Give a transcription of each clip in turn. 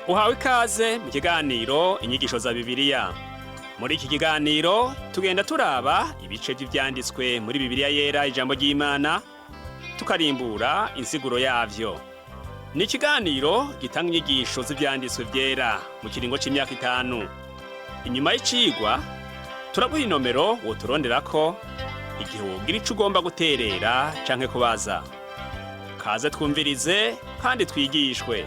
Uhawe ikaze mu kiganiro Inyigisho za Bibiliya. Muri iki kiganiro tugenda turaba ibice vy'ivyanditswe muri Bibiliya Yera, ijambo ry'Imana, tukarimbura insiguro yavyo. Ni ikiganiro gitanga inyigisho z'ivyanditswe vyera mu kiringo c'imyaka 5. Inyuma y'icigwa turaguha inomero woturonderako igihe wogira ico ugomba guterera canke kubaza. Kaze twumvirize kandi twigishwe.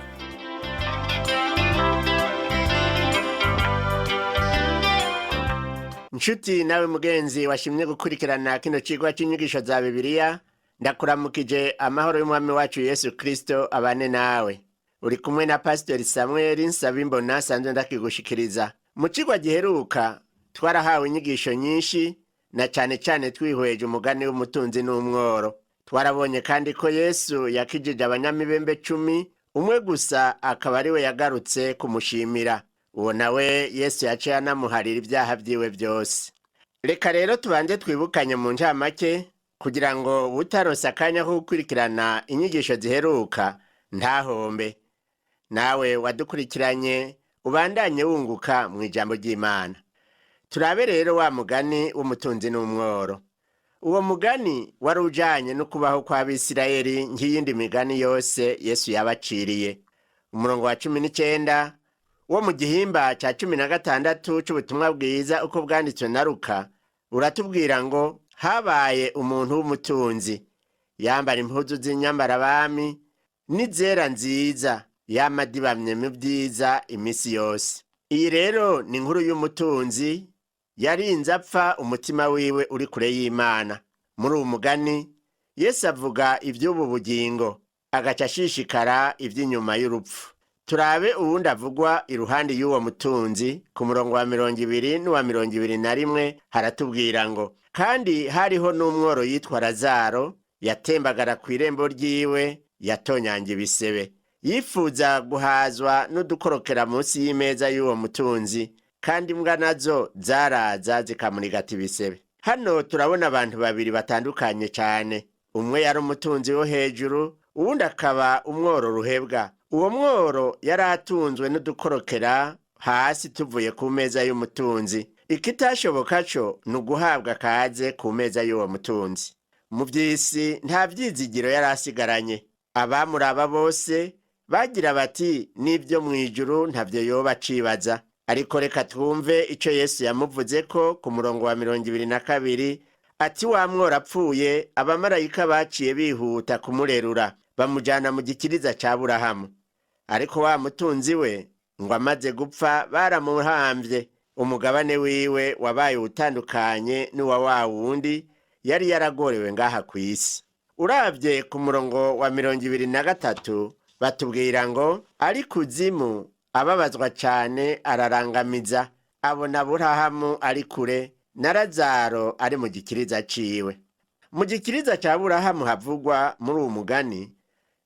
Nshuti nawe mugenzi washimye gukurikirana kino cigwa c'inyigisho za Bibiliya, ndakuramukije amahoro y'Umwami wacu Yesu Kristo abane nawe. Uri kumwe na Pasiteri Samuel Nsabimbona asanzwe ndakigushikiriza. Mu cigwa giheruka twarahawe inyigisho nyinshi na cane cane twihweje umugani w'umutunzi n'umworo. Twarabonye kandi ko Yesu yakijije abanyamibembe 10, umwe gusa akaba ariwe yagarutse kumushimira. Uwo nawe Yesu yaciye anamuharira ibyaha vyiwe vyose. Reka rero tubanze twibukanye mu ncamake kugira ngo utaronse akanya ko gukurikirana inyigisho ziheruka ntahombe. Nawe wadukurikiranye ubandanye wunguka mu ijambo ry'Imana. Turabe rero wa mugani w'umutunzi n'umworo. Uwo mugani wari ujanye no kubaho kw'Abisirayeli nk'iyindi migani yose Yesu yabaciriye. Umurongo wa 19 wo mu gihimba ca 16 c'ubutumwa bwiza uko bwanditswe na Luka uratubwira ngo habaye umuntu w'umutunzi yambara impuzu z'inyambarabami n'izera nziza, yama adibamye mu vyiza imisi yose. Iyi rero ni inkuru y'umutunzi yarinze apfa umutima wiwe uri kure y'Imana. Muri uwu mugani Yesu avuga ivy'ubu bugingo, agaca ashishikara ivy'inyuma y'urupfu. Turabe uwundi avugwa iruhande y'uwo mutunzi ku murongo wa 20 n'uwa 21, haratubwira ngo kandi hariho n'umworo yitwa Lazaro yatembagara kw'irembo ryiwe, yatonyanga ibisebe, yifuza guhazwa n'udukorokera munsi y'imeza y'uwo mutunzi, kandi imbwa nazo zaraza zikamurigata ibisebe. Hano turabona abantu babiri batandukanye cane. Umwe yari umutunzi wo hejuru, uwundi akaba umworo ruhebwa. Uwo mworo yari atunzwe n'udukorokera hasi tuvuye ku meza y'umutunzi. Ikitashoboka co ni uguhabwa kaze ku meza y'uwo mutunzi. Mu vy'isi nta vyizigiro yari asigaranye. Abamuraba bose bagira bati n'ivyo mw'ijuru ntavyo yoba acibaza. Ariko reka twumve ico Yesu yamuvuzeko ku murongo wa 22, ati wa mworo apfuye, abamarayika baciye bihuta kumurerura bamujana mu gikiriza ca Aburahamu. Ariko wa mutunzi we ngo amaze gupfa baramuhamvye, umugabane wiwe wabaye utandukanye n'uwa wa wundi yari yaragorewe ngaha kw'isi. Uravye ku murongo wa 23 batubwira ngo ari kuzimu ababazwa cane ararangamiza, abona Aburahamu ari kure na Lazaro ari mu gikiriza ciwe. Mu gikiriza ca Aburahamu havugwa muri uwu mugani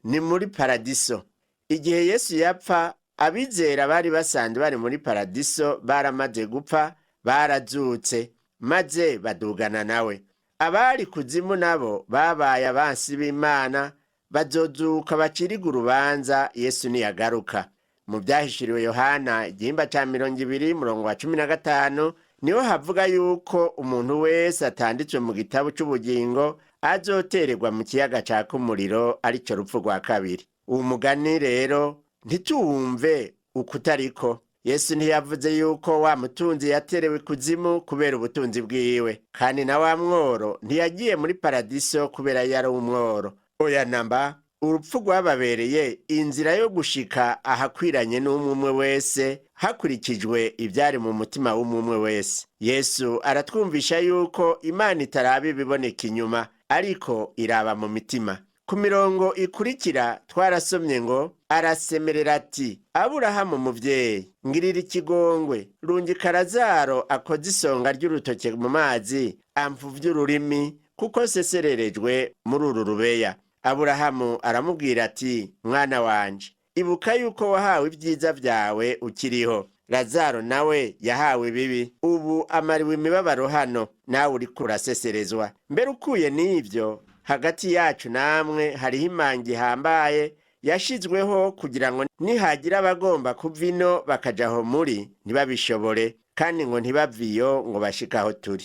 ni muri paradiso. Igihe Yesu yapfa, abizera bari basanzwe bari muri paradiso baramaze gupfa, barazutse maze badugana nawe. Abari kuzimu nabo babaye abansi b'Imana, bazozuka bacirige urubanza Yesu niyagaruka. Mu vyahishuriwe Yohana igihimba ca 20 murongo wa 15 niho havuga yuko umuntu wese atanditswe mu gitabo c'ubugingo azotererwa mu kiyaga caka umuriro, arico rupfu rwa kabiri. Uwu mugani rero ntituwumve ukutariko. Yesu ntiyavuze yuko wa mutunzi yaterewe ikuzimu kubera ubutunzi bwiwe, kandi na wa mworo ntiyagiye muri paradiso kubera yari umworo. Oya namba, urupfu rwababereye inzira yo gushika ahakwiranye n'umwe wese hakurikijwe ivyari mu mutima w'umwe wese. Yesu aratwumvisha yuko Imana itaraba ibiboneka inyuma, ariko iraba mu mitima. Ku mirongo ikurikira twarasomye ngo arasemerera ati Aburahamu muvyeyi, ngirira ikigongwe, rungika Lazaro akoze isonga ry'urutoke mu mazi amfuvye ururimi, kuko sesererejwe muri uru rubeya. Aburahamu aramubwira ati mwana wanje, ibuka yuko wahawe ibyiza vyawe ukiriho, Lazaro nawe yahawe ibibi, ubu amariwe imibabaro hano, nawe uriko uraseserezwa. Mbere ukuye n'ivyo, hagati yacu namwe hariho imanga ihambaye. Yashizweho kugira ngo nihagira abagomba kuva ino bakaja aho muri ntibabishobore, kandi ngo ntibave iyo ngo bashike aho turi.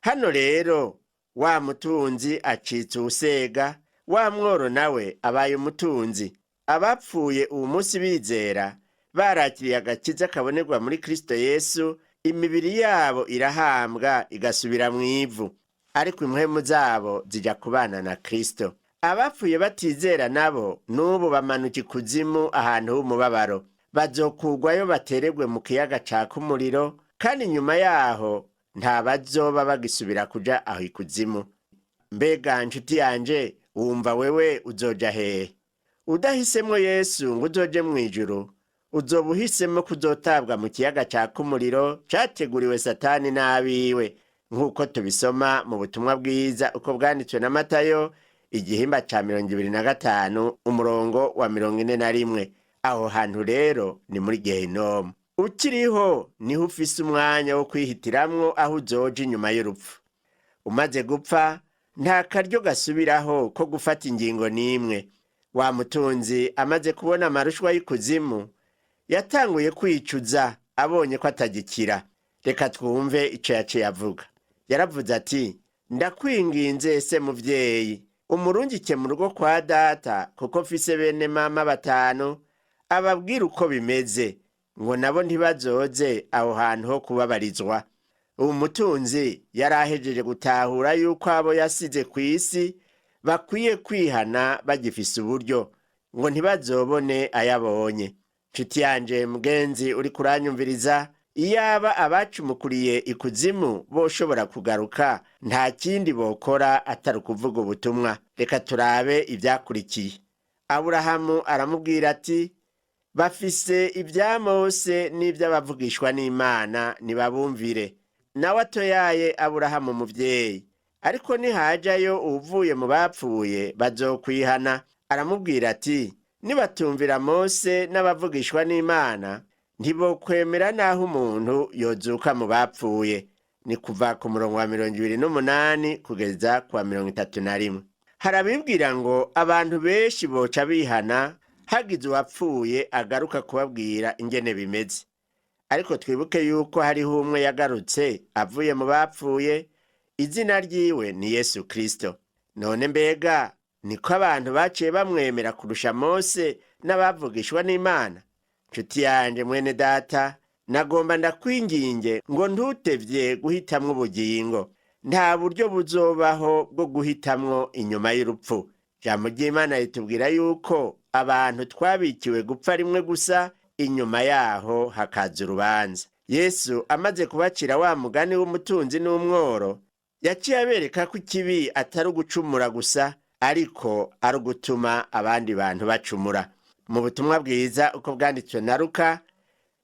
Hano rero wa mutunzi acitse uwusega, wa mworo nawe abaye umutunzi. Abapfuye uwu munsi bizera barakiriye agakiza kabonerwa muri Kristo Yesu, imibiri yabo irahambwa igasubira mu ivu, ariko impwemu zabo zija kubana na Kristo. Abapfuye batizera nabo n'ubu bamanuka ikuzimu ahantu h'umubabaro, bazokugwayo bateregwe mu kiyaga caka umuriro, kandi nyuma yaho nta bazoba bagisubira kuja aho ikuzimu. Mbega nshuti yanje, wumva wewe uzoja hehe? Udahisemwo Yesu ngo uzoje mu ijuru, uzoba uhisemo kuzotabwa mu kiyaga caka umuriro categuriwe Satani n'abiwe, nk'uko tubisoma mu butumwa bwiza uko bwanditswe na Matayo igihimba ca 25 umurongo wa 41. Aho hantu rero ni muri Gehinomu. Ukiriho niho ufise umwanya wo kwihitiramwo aho uzoja inyuma y'urupfu. Umaze gupfa nta karyo gasubiraho ko gufata ingingo n'imwe. Wa mutunzi amaze kubona amarushwa y'ikuzimu yatanguye kwicuza abonye ko atagikira. Reka twumve ico yaciye avuga. Yaravuze ati: ndakwinginze se muvyeyi, umurungike mu rugo kwa data, kuko mfise bene mama 5, ababwire uko bimeze, ngo nabo ntibazoze aho hantu ho kubabarizwa. Uwo mutunzi yari ahejeje gutahura yuko abo yasize ku isi bakwiye kwihana bagifise uburyo, ngo ntibazobone ayabonye. Nshuti yanje mugenzi uri kuranyumviriza, iyaba abacumukuriye ikuzimu boshobora kugaruka, nta kindi bokora atari ukuvuga ubutumwa. Reka turabe ivyakurikiye. Aburahamu aramubwira ati: bafise ibya Mose n'ivy'abavugishwa n'Imana, nibabumvire. Nawe atoyaye Aburahamu muvyeyi, ariko nihajayo uwuvuye mu bapfuye bazokwihana. Aramubwira ati: nibatumvira Mose n'abavugishwa n'Imana, ntibokwemera naho umuntu yozuka mu bapfuye. Ni kuva ku murongo wa 28 kugeza ku wa 31. Hari abibwira ngo abantu benshi boca bihana hagize uwapfuye agaruka kubabwira ingene bimeze, ariko twibuke yuko hariho umwe yagarutse avuye mu bapfuye, izina ryiwe ni Yesu Kristo. None mbega niko abantu baciye bamwemera kurusha Mose n'abavugishwa n'Imana? Nshuti yanje mwene data, nagomba ndakwinginge ngo ntutevye guhitamwo ubugingo. Nta buryo buzobaho bwo guhitamwo inyuma y'urupfu. Ijambo ry'Imana ritubwira yuko abantu twabikiwe gupfa rimwe gusa, inyuma yaho hakaza urubanza. Yesu amaze kubacira wa mugani w'umutunzi n'umworo, yaciye abereka ko ikibi atari ugucumura gusa, ariko ari ugutuma abandi bantu bacumura. Mu butumwa bwiza uko bwanditswe na Luka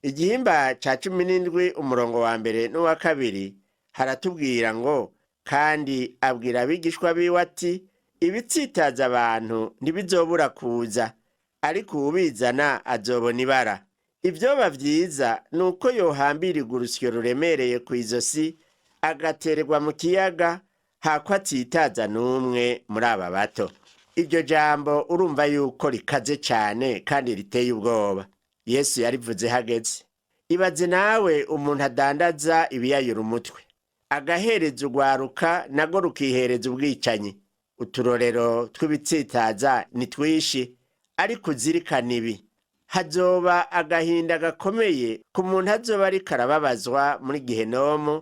igihimba ca 17 umurongo wa 1 n'uwa 2, haratubwira ngo: kandi abwira abigishwa biwe ati: ibitsitaza abantu ntibizobura kuza, ariko uwubizana azobona ibara. Ivyoba vyiza ni uko yohambirirwa urusyo ruremereye kw'izosi agatererwa mu kiyaga, hako atsitaza n'umwe muri aba bato. Iryo jambo urumva yuko rikaze cane kandi riteye ubwoba. Yesu yarivuze hageze. Ibaze nawe umuntu adandaza ibiyayura umutwe, agahereza urwaruka nago rukihereza ubwicanyi. Uturorero tw'ibitsitaza ni twishi, ariko uzirikana ibi: hazoba agahinda gakomeye ku muntu azoba ariko arababazwa muri Gehinomu,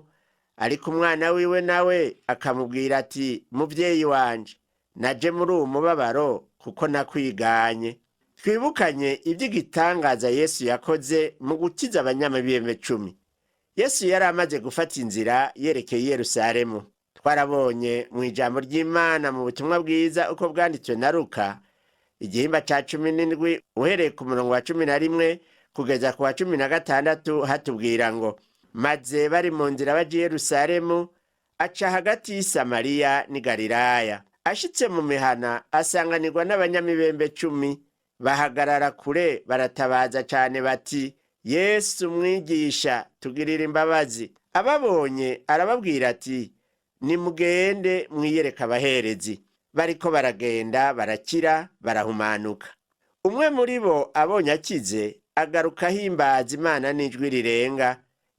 ariko umwana wiwe nawe akamubwira ati: muvyeyi wanje, naje muri uwu mubabaro kuko nakwiganye. Twibukanye ivy'igitangaza Yesu yakoze mu gukiza abanyamabembe 10. Yesu yari amaze gufata inzira yerekeye i Yerusalemu. Twarabonye mu ijambo ry'Imana mu butumwa bwiza uko bwanditswe na Luka igihimba ca 17 uhereye ku murongo wa 11 kugeza ku wa 16, hatubwira ngo: maze bari mu nzira baja i Yerusalemu, aca hagati y'i Samariya n'i Galilaya. Ashitse mu mihana asanganirwa n'abanyamibembe 10, bahagarara kure baratabaza cane bati: Yesu mwigisha, tugirire imbabazi. Ababonye arababwira ati: nimugende mwiyereke abaherezi. Bariko baragenda barakira barahumanuka. Umwe muri bo abonye akize, agaruka ahimbaza Imana n'ijwi rirenga,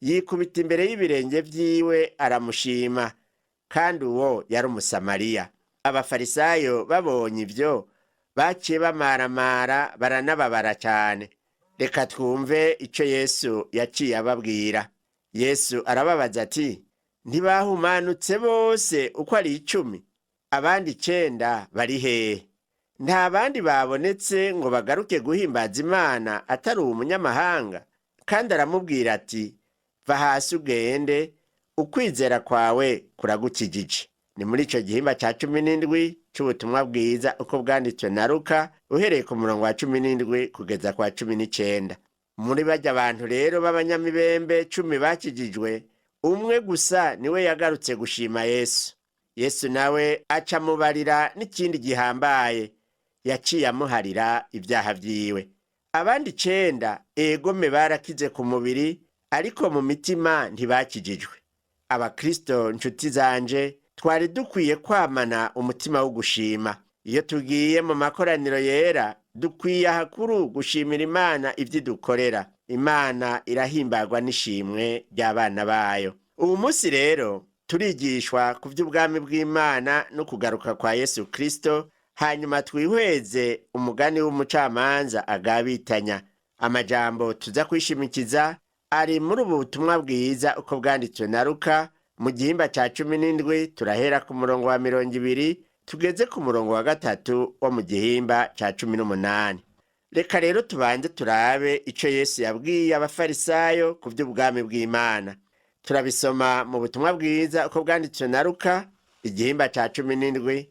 yikubita imbere y'ibirenge vyiwe aramushima, kandi uwo yari Umusamariya. Abafarisayo babonye ivyo, baciye bamaramara baranababara cyane. Reka twumve ico Yesu yaciye ababwira. Yesu arababaza ati: "Ntibahumanutse bose uko ari 10? Abandi 9 bari hehe? Nta bandi babonetse ngo bagaruke guhimbaza Imana atari uwo munyamahanga?" Kandi aramubwira ati: "Va hasi ugende, ukwizera kwawe kuragukijije." Ni muri ico gihimba ca 17 c'ubutumwa bwiza uko bwanditswe na Luka, uhereye ku murongo wa 17 kugeza kwa 19. Muri barya bantu rero b'abanyamibembe 10 bakijijwe, umwe gusa niwe yagarutse gushima Yesu. Yesu nawe aca amubarira n'ikindi gihambaye: yaciye amuharira ibyaha vyiwe. Abandi 9 egome barakize ku mubiri, ariko mu mitima ntibakijijwe. Abakristo nshuti zanje, twari dukwiye kwamana umutima wo gushima. Iyo tugiye mu makoraniro yera, dukwiye ahakuru gushimira Imana ivyo idukorera. Imana irahimbagwa n'ishimwe ry'abana bayo. Ubu munsi rero turigishwa ku vy'ubwami bw'Imana no kugaruka kwa Yesu Kristo, hanyuma twihweze umugani w'umucamanza agabitanya. Amajambo tuza kwishimikiza ari muri ubu butumwa bwiza uko bwanditswe na Luka mu gihimba ca 17. Turahera ku murongo wa 20 tugeze ku murongo wa 3 wo mu gihimba ca 18. Reka rero tubanze turabe ico Yesu yabwiye Abafarisayo ku vy'ubwami bw'Imana. Turabisoma mu butumwa bwiza uko bwanditswe na Luka, igihimba ca 17,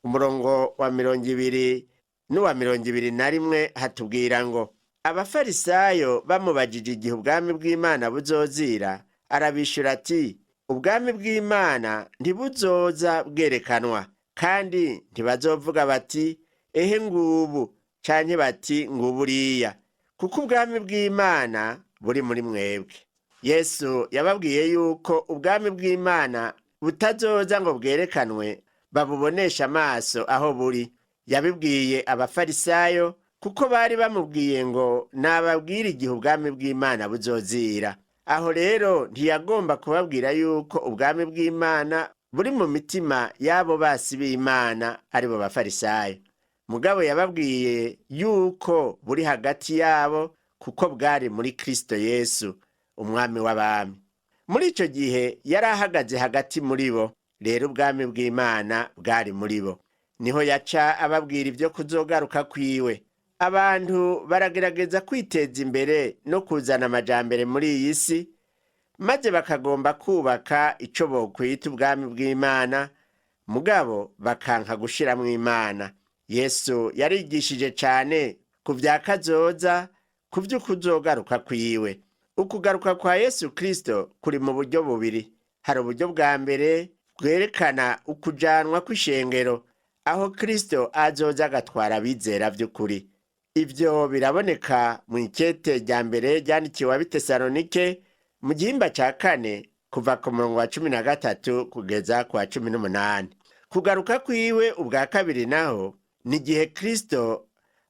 umurongo wa 20 n'uwa 21. Hatubwira ngo: Abafarisayo bamubajije igihe ubwami bw'Imana buzozira, arabishura ati: "Ubwami bw'Imana ntibuzoza bwerekanwa, kandi ntibazovuga bati: 'Ehe ngubu,' canke bati: 'Nguburiya,' kuko ubwami bw'Imana buri muri mwebwe." Yesu yababwiye yuko ubwami bw'Imana butazoza ngo bwerekanwe babubonesha amaso aho buri. Yabibwiye Abafarisayo kuko bari bamubwiye ngo nababwire igihe ubwami bw'Imana buzozira. Aho rero ntiyagomba kubabwira yuko ubwami bw'Imana buri mu mitima y'abo basi b'Imana, aribo Bafarisayo. Mugabo yababwiye yuko buri hagati yabo, kuko bwari muri Kristo Yesu, umwami w'abami. Muri ico gihe yari ahagaze hagati muri bo. Rero ubwami bw'Imana bwari muri bo. Niho yaca ababwira ibyo kuzogaruka kwiwe. Abantu baragerageza kwiteza imbere no kuzana amajambere muri iyi si, maze bakagomba kubaka ico bokwita ubwami bw'Imana, mugabo bakanka gushiramwo Imana. Yesu yarigishije cane ku vya kazoza, ku vy'ukuzogaruka kwiwe. Ukugaruka kwa Yesu Kristo kuri mu buryo bubiri. Hari uburyo bwa mbere bwerekana ukujanwa kw'ishengero, aho Kristo azoza agatwara abizera vy'ukuri. Ivyo biraboneka mu ikete rya mbere ryandikiwe Abitesalonike mu gihimba ca 4, kuva ku murongo wa 13 kugeza ku wa 18. Kugaruka kwiwe ubwa kabiri naho ni igihe Kristo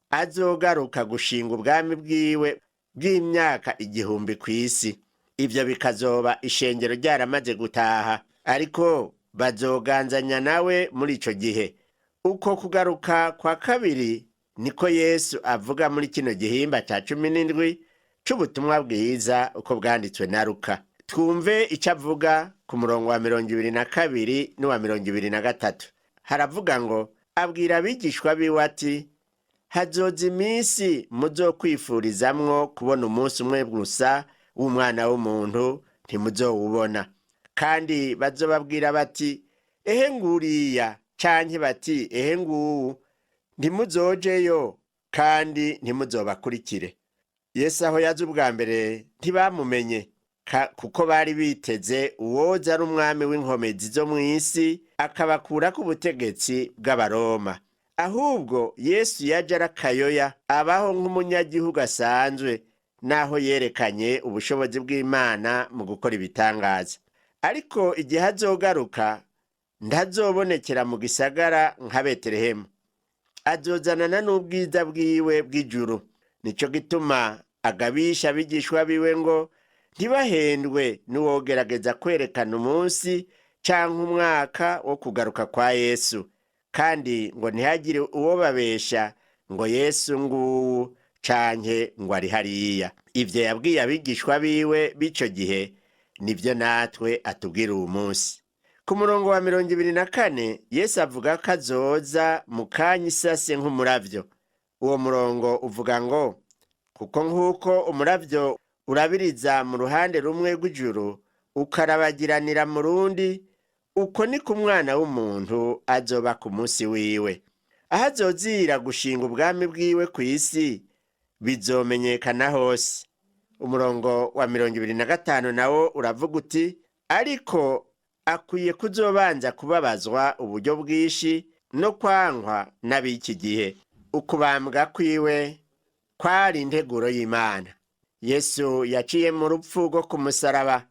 azogaruka gushinga ubwami bwiwe bw'imyaka 1000 kw'isi. Ivyo bikazoba ishengero ryaramaze gutaha, ariko bazoganzanya nawe muri ico gihe. Uko kugaruka kwa kabiri niko Yesu avuga muri kino gihimba ca 17 c'ubutumwa bwiza uko bwanditswe na Luka. Twumve ico avuga ku murongo wa 22 n'uwa 23. Haravuga ngo: Abwira abigishwa biwe ati: "Hazoza iminsi muzokwifurizamwo kubona umunsi umwe gusa w'Umwana w'umuntu, ntimuzowubona. Kandi bazobabwira bati: 'Ehe nguriya,' canke bati: 'Ehe nguwu,' ntimuzojeyo kandi ntimuzobakurikire." Yesu aho yaza ubwa mbere ntibamumenye, kuko bari biteze uwoza ari umwami w'inkomezi zo mw'isi, akabakurako ubutegetsi bw'Abaroma. Ahubwo Yesu yaje ari akayoya, abaho nk'umunyagihugu asanzwe, naho yerekanye ubushobozi bw'Imana mu gukora ibitangaza. Ariko igihe azogaruka, ntazobonekera mu gisagara nka Betelehemu. Azozanana n'ubwiza bwiwe bw'ijuru. Nico gituma agabisha abigishwa biwe ngo ntibahendwe n'uwogerageza kwerekana umunsi canke umwaka wo kugaruka kwa Yesu, kandi ngo ntihagire uwo babesha ngo Yesu nguwu canke ngo ari hariya. Ivyo yabwiye abigishwa biwe b'ico gihe nivyo natwe atubwira uwu munsi. Ku murongo wa 24, Yesu avuga ko azoza mu kanya isase nk'umuravyo. Uwo murongo uvuga ngo: kuko nk'uko umuravyo urabiriza mu ruhande rumwe rw'ijuru ukarabagiranira mu rundi, uko ni ku Mwana w'umuntu azoba ku munsi wiwe. Aho azozira gushinga ubwami bwiwe ku isi bizomenyekana hose. Umurongo wa 25 nawo uravuga uti: ariko akwiye kuzobanza kubabazwa uburyo bwinshi no kwankwa n'ab'iki gihe. Ukubambwa kwiwe kwari integuro y'Imana. Yesu yaciye mu rupfu rwo ku musaraba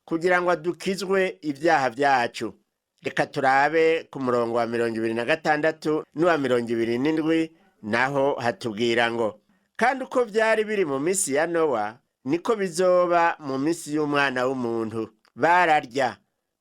kugira ngo adukizwe ibyaha byacu. Reka turabe ku murongo wa 26 n'uwa 27, naho hatubwira ngo: kandi uko byari biri mu minsi ya Nowa, niko bizoba mu minsi y'Umwana w'umuntu. Bararya,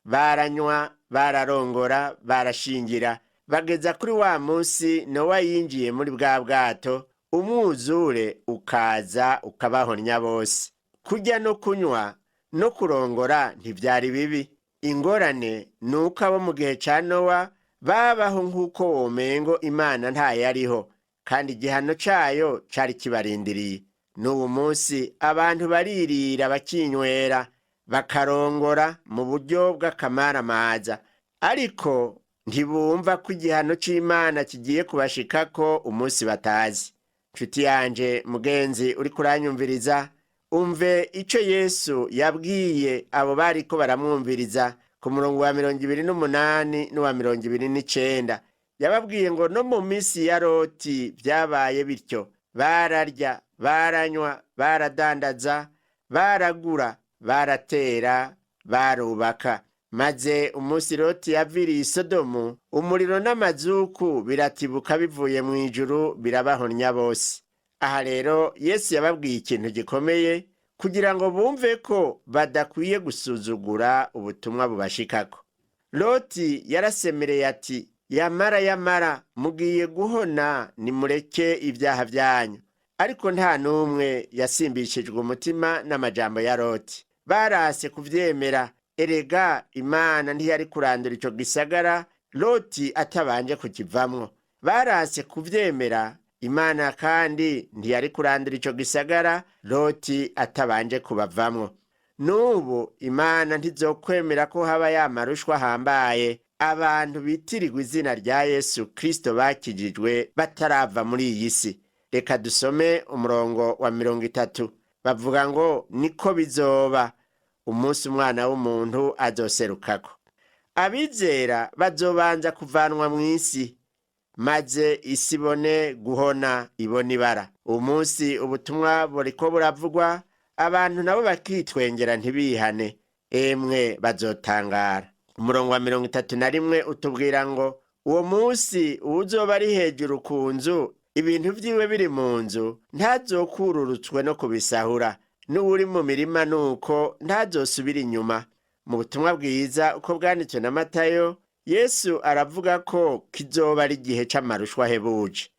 baranywa, bararongora, barashingira, bageza kuri wa munsi Nowa yinjiye muri bwa bwato, umwuzure ukaza ukabahonya bose. Kurya no kunywa no kurongora ntibyari bibi. Ingorane ni uko abo mu gihe ca Nowa babaho nk'uko womengo Imana ntayariho, kandi igihano cayo cari kibarindiriye. N'ubu munsi abantu baririra, bakinywera, bakarongora mu buryo bw'akamaramaza, ariko ntibumva ko igihano c'Imana kigiye kubashikako umunsi batazi. Nshuti yanje mugenzi uri kuranyumviriza, umve ico Yesu yabwiye abo bariko baramwumviriza ku murongo wa 28 n'uwa 29. Yababwiye ngo no mu minsi ya Loti vyabaye bityo: bararya, baranywa, baradandaza, baragura, baratera, barubaka. Maze umunsi Loti yaviriye i Sodomu, umuriro n'amazuku biratibuka bivuye mu ijuru birabahonya bose. Aha rero Yesu yababwiye ikintu gikomeye kugira ngo bumve ko badakwiye gusuzugura ubutumwa bubashikako. Loti yarasemereye ati: yamara yamara mugiye guhona, nimureke ibyaha byanyu. Ariko nta n'umwe yasimbishijwe umutima n'amajambo ya Loti. Barase kuvyemera. Erega Imana ntiyari kurandura ico gisagara Loti atabanje kukivamwo. Barase kuvyemera. Imana kandi ntiyari kurandura ico gisagara Loti atabanje kubavamwo. N'ubu Imana ntizokwemera ko haba yamarushwa ahambaye abantu bitirirwa izina rya Yesu Kristo bakijijwe batarava muri iyi si. Reka dusome umurongo wa 30. Bavuga ngo: niko bizoba umunsi Umwana w'umuntu azoserukako. Abizera bazobanza kuvanwa mu isi, maze isi ibone guhona, ibone ibara. Umunsi ubutumwa buriko buravugwa, abantu nabo bakitwengera ntibihane, emwe bazotangara. Umurongo wa 31 utubwira ngo: uwo munsi uwuzoba ari hejuru ku nzu, ibintu vyiwe biri mu nzu, ntazokururutswe no kubisahura. N'uwuri mu mirima nuko ntazosubira inyuma. Mu butumwa bwiza uko bwanditswe na Matayo, Yesu aravuga ko kizoba ari igihe c'amarushwa ahebuje.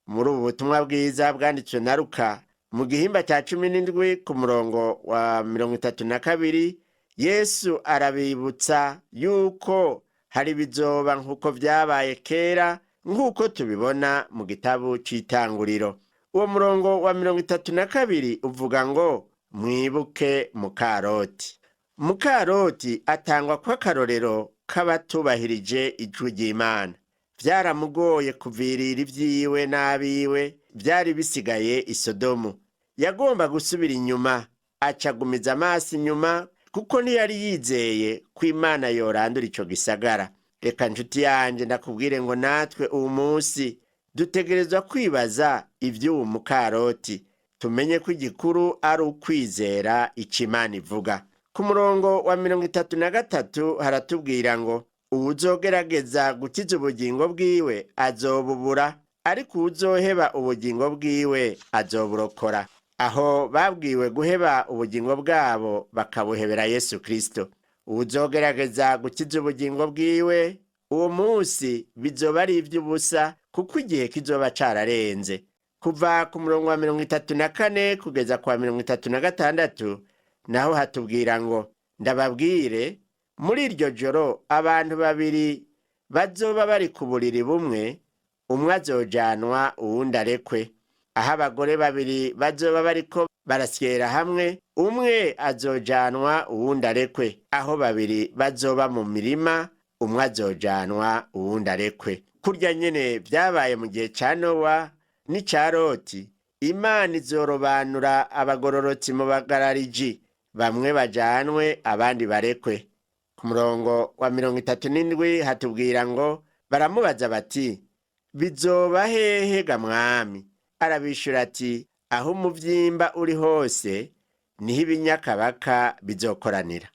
Muri ubu butumwa bwiza bwanditswe na Luka mu gihimba ca 17 ku murongo wa 32, Yesu arabibutsa yuko hari bizoba nk'uko vyabaye kera, nk'uko tubibona mu gitabo c'Itanguriro. Uwo murongo wa 32 uvuga ngo: mwibuke mukaroti. Mukaroti atangwa kw'akarorero k'abatubahirije ijwi ry'Imana. Vyaramugoye kuvirira ivyiwe n'abiwe vyari bisigaye i Sodomu. Yagomba gusubira inyuma, acagumiza amaso inyuma, kuko ntiyari yizeye ko Imana yorandura ico gisagara. Reka nshuti yanje ndakubwire ngo natwe uwu munsi dutegerezwa kwibaza ivy'uwu mukaroti, tumenye ko igikuru ari ukwizera ico Imana ivuga. Ku murongo wa 33 haratubwira ngo: uwuzogerageza gukiza ubugingo bwiwe azobubura, Ariko uwuzoheba ubugingo bwiwe azoburokora. Aho babwiwe guheba ubugingo bwabo bakabuhebera Yesu Kristo. Uwuzogerageza gukiza ubugingo bwiwe uwo munsi bizoba ari ivy'ubusa, kuko igihe kizoba cararenze. Kuva ku murongo wa 34 kugeza kwa 36 naho hatubwira ngo: ndababwire, muri iryo joro abantu babiri bazoba bari ku buriri bumwe, umwe azojanwa uwundi arekwe. Aho abagore babiri bazoba bariko barasyera hamwe, umwe azojanwa uwundi arekwe. Aho babiri bazoba mu mirima, umwe azojanwa uwundi arekwe. Kurya nyene vyabaye mu gihe ca Nowa n'ica Loti, Imana izorobanura abagororotsi mu bagarariji, bamwe bajanwe abandi barekwe. Ku murongo wa 37 hatubwira ngo: baramubaza bati: bizoba hehe ga mwami? Arabishura ati: aho umuvyimba uri hose niho ibinyakabaka bizokoranira.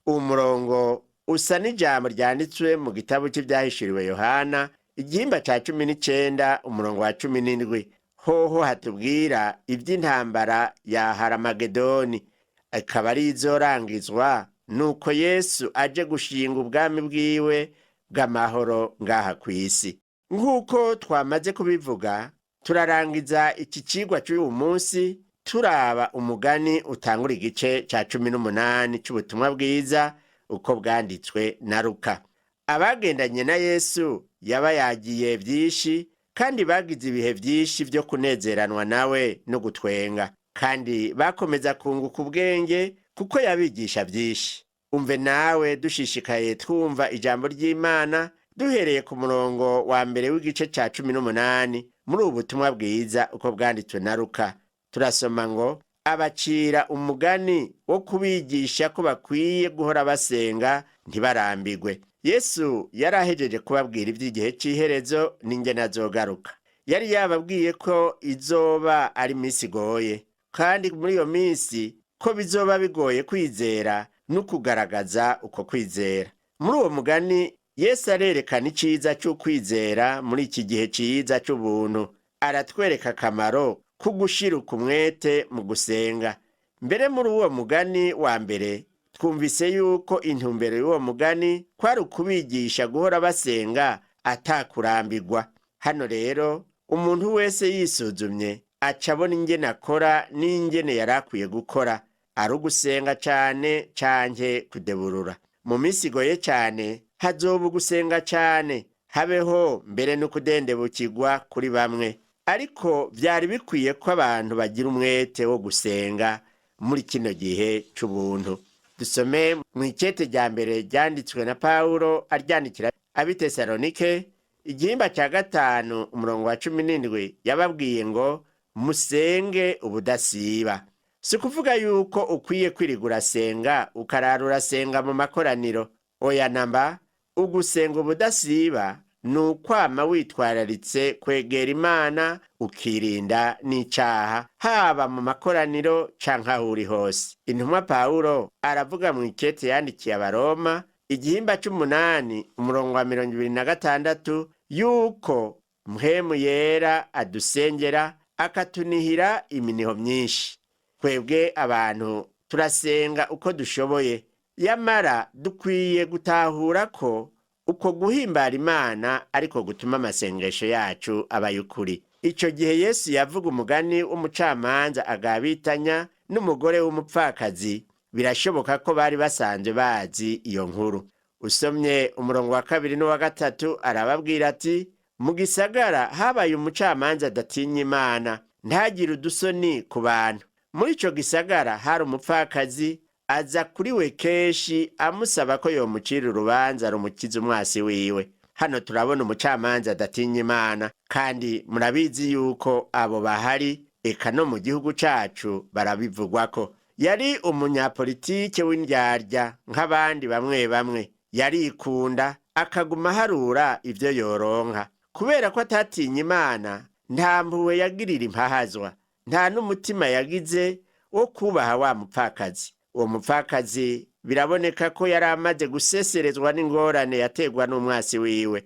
Uwo murongo usa n'ijambo ryanditswe mu gitabo cy'ivyahishuriwe Yohana, igihimba ca 19 umurongo wa 17. Hoho hatubwira ivy'intambara ya Haramagedoni, akaba ari izorangizwa nuko Yesu aje gushinga ubwami bwiwe bw'amahoro ngaha kw'isi. Nk'uko twamaze kubivuga, turarangiza iki cigwa c'uyu munsi turaba umugani utangura igice ca 18 c'ubutumwa bwiza uko bwanditswe na Luka. Abagendanye na Yesu yaba yagiye vyinshi, kandi bagize ibihe vyinshi vyo kunezeranwa nawe no gutwenga, kandi bakomeza kunguka ubwenge kuko yabigisha vyinshi. Umve nawe dushishikaye twumva ijambo ry'Imana duhereye ku murongo wa mbere w'igice ca 18 muri ubu butumwa bwiza uko bwanditswe na Luka. Turasoma ngo: abacira umugani wo kubigisha ko bakwiye guhora basenga ntibarambigwe. Yesu yari ahejeje kubabwira ivy'igihe c'iherezo n'ingene azogaruka. Yari yababwiye ko izoba ari imisi igoye, kandi muri iyo misi ko bizoba bigoye kwizera no kugaragaza uko kwizera. Muri uwo mugani Yesu arerekana iciza c'ukwizera muri iki gihe ciza c'ubuntu. Aratwereka akamaro ko gushira umwete mu gusenga. Mbere muri uwo mugani wa mbere twumvise yuko intumbero y'uwo mugani kwari ukubigisha guhora basenga atakurambirwa. Hano rero umuntu wese yisuzumye aca abona ingene akora n'ingene yari akwiye gukora, ari ugusenga cane canke kudeburura. Mu minsi igoye cane hazoba ugusenga cane, habeho mbere no kudendebukirwa kuri bamwe. Ariko vyari bikwiye ko abantu bagira umwete wo gusenga muri kino gihe c'ubuntu. Dusome mw'ikete rya mbere ryanditswe na Pawulo aryandikira ab'i Tesalonike, igihimba ca 5 umurongo wa 17, yababwiye ngo: musenge ubudasiba. Si kuvuga yuko ukwiye kwirirwa urasenga ukarara urasenga mu makoraniro. Oya namba, ugusenga ubudasiba ni ukwama witwararitse kwegera Imana ukirinda n'icaha, haba mu makoraniro canke aho uri hose. Intumwa Pawulo aravuga mu ikete yandikiye Abaroma, igihimba c'8 umurongo wa 26, yuko Mpwemu Yera adusengera akatunihira iminiho myinshi. Twebwe abantu turasenga uko dushoboye, yamara dukwiye gutahura ko uko guhimbara Imana ariko gutuma amasengesho yacu aba ay'ukuri. Ico gihe Yesu yavuga umugani w'umucamanza agabitanya n'umugore w'umupfakazi. Birashoboka ko bari basanzwe bazi iyo nkuru. Usomye umurongo wa 2 n'uwa 3, arababwira ati: mu gisagara habaye umucamanza adatinya Imana, ntagire udusoni ku bantu. Muri ico gisagara hari umupfakazi aza kuri we kenshi amusaba ko yomucira urubanza rumukiza umwasi wiwe. Hano turabona umucamanza adatinya Imana, kandi murabizi yuko abo bahari, eka no mu gihugu cacu barabivugwako. Yari umunyapolitike w'indyarya nk'abandi bamwe bamwe, yarikunda akaguma aharura ivyo yoronka. Kubera ko atatinya Imana, nta mpuhwe yagirira impahazwa, nta n'umutima yagize wo kubaha wa mupfakazi. Uwo mupfakazi biraboneka ko yari amaze guseserezwa n'ingorane yategwa n'umwasi wiwe.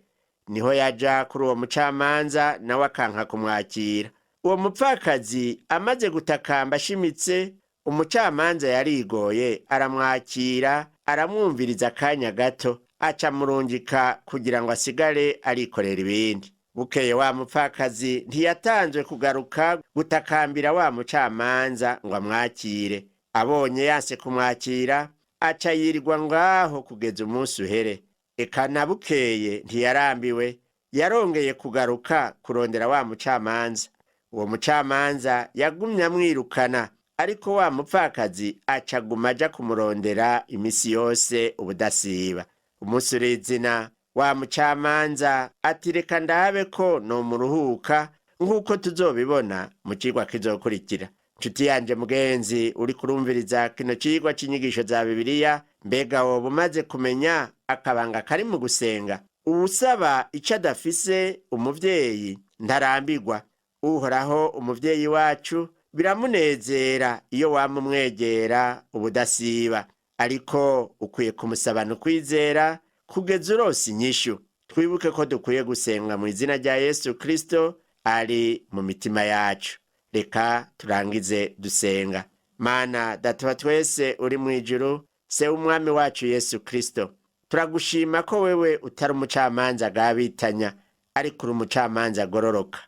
Niho yaja kuri uwo mucamanza, nawe akanka kumwakira. Uwo mupfakazi amaze gutakamba ashimitse, umucamanza yarigoye aramwakira, aramwumviriza akanya gato, aca murungika kugira ngo asigare arikorera ibindi. Bukeye wa mupfakazi ntiyatanzwe kugaruka gutakambira wa mucamanza ngo amwakire. Abonye yanse kumwakira, aca yirirwa ngaho kugeza umunsi uhere. Eka na bukeye ntiyarambiwe, yarongeye kugaruka kurondera wa mucamanza. Uwo mucamanza yagumye amwirukana, ariko wa mupfakazi aca aguma aja kumurondera imisi yose ubudasiba. Umunsi urizina, wa mucamanza ati: "Reka ndabe ko nomuruhuka," nk'uko tuzobibona mu cigwa kizokurikira. Nshuti yanje mugenzi uri kurumviriza kino cigwa c'inyigisho za Bibiliya, mbega woba umaze kumenya akabanga kari mu gusenga? Uwusaba ico adafise umuvyeyi ntarambirwa. Uhoraho umuvyeyi wacu biramunezera iyo wama umwegera ubudasiba, ariko ukwiye kumusabana ukwizera kugeza urose inyishu. Twibuke ko dukwiye gusenga mu izina rya Yesu Kristo ari mu mitima yacu. Reka turangize dusenga. Mana Data wa twese uri mu ijuru, Se w'Umwami wacu Yesu Kristo, turagushima ko wewe utari umucamanza agabitanya, ariko uri umucamanza agororoka.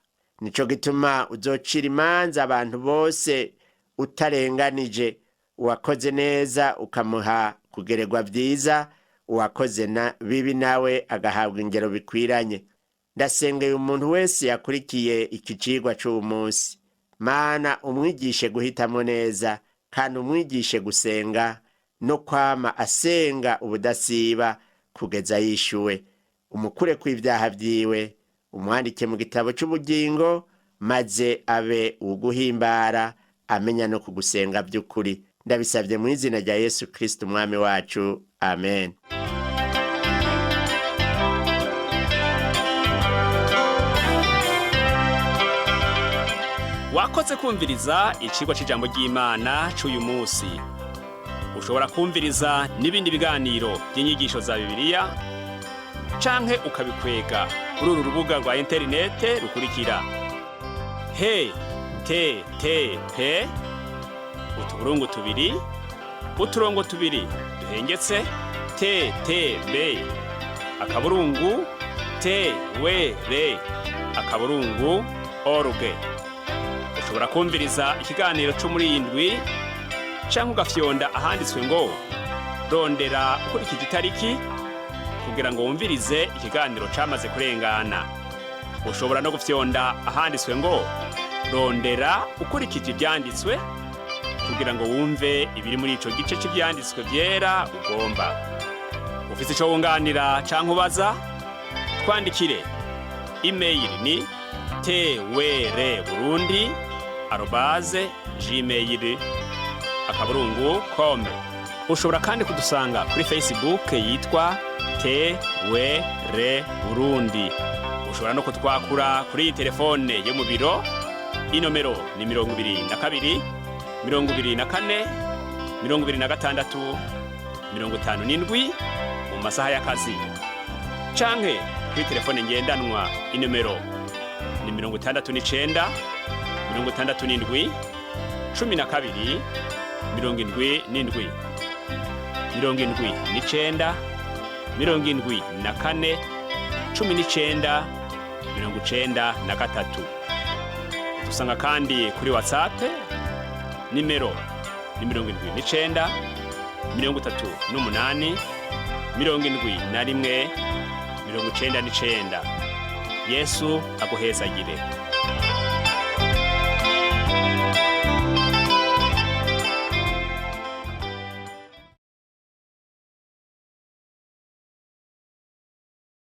Nico gituma uzocira imanza abantu bose utarenganije, uwakoze neza ukamuha kugeregwa vyiza, uwakoze na bibi nawe agahabwa ingero bikwiranye. Ndasengeye umuntu wese yakurikiye iki cigwa c'uwu munsi. Mana, umwigishe guhitamo neza, kandi umwigishe gusenga no kwama asenga ubudasiba kugeza yishuwe. Umukure kw'ivyaha vyiwe, umwandike mu gitabo c'ubugingo, maze abe uguhimbara amenya no kugusenga by'ukuri. Ndabisabye mu izina rya Yesu Kristo Umwami wacu, amen. Wakoze kumviriza icigwa c'ijambo ry'Imana c'uyu munsi. Ushobora kumviriza n'ibindi biganiro by'inyigisho za Bibiliya canke ukabikwega kuri uru rubuga rwa interinete rukurikira: he te te p utuburungu tubiri uturongo tubiri duhengetse t t b akaburungu t w r akaburungu org. Ushobora kumviriza ikiganiro cyo muri iyi ndwi canke ugafyonda ahanditswe ngo "rondera ukurikije itariki" kugira ngo wumvirize ikiganiro camaze kurengana. Ushobora no gufyonda ahanditswe ngo "rondera ukurikije ivyanditswe" kugira ngo wumve ibiri muri ico gice c'ivyanditswe vyera ugomba. Ufise ico wunganira canke ubaza, twandikire. Imeyili ni twrburundi@gmail.com. Ushobora kandi kudusanga kuri Facebook yitwa TWR Burundi. Ushobora no kutwakura kuri iyi telefone yo mu biro. Inomero ni 22 24 26 57 mu masaha y'akazi, canke kuri telefone ngendanwa, inomero ni 69 67 12 77, 79 74 19 93. Dusanga kandi kuri WhatsApp, nimero ni 79 38 71 99. Yesu aguhezagire.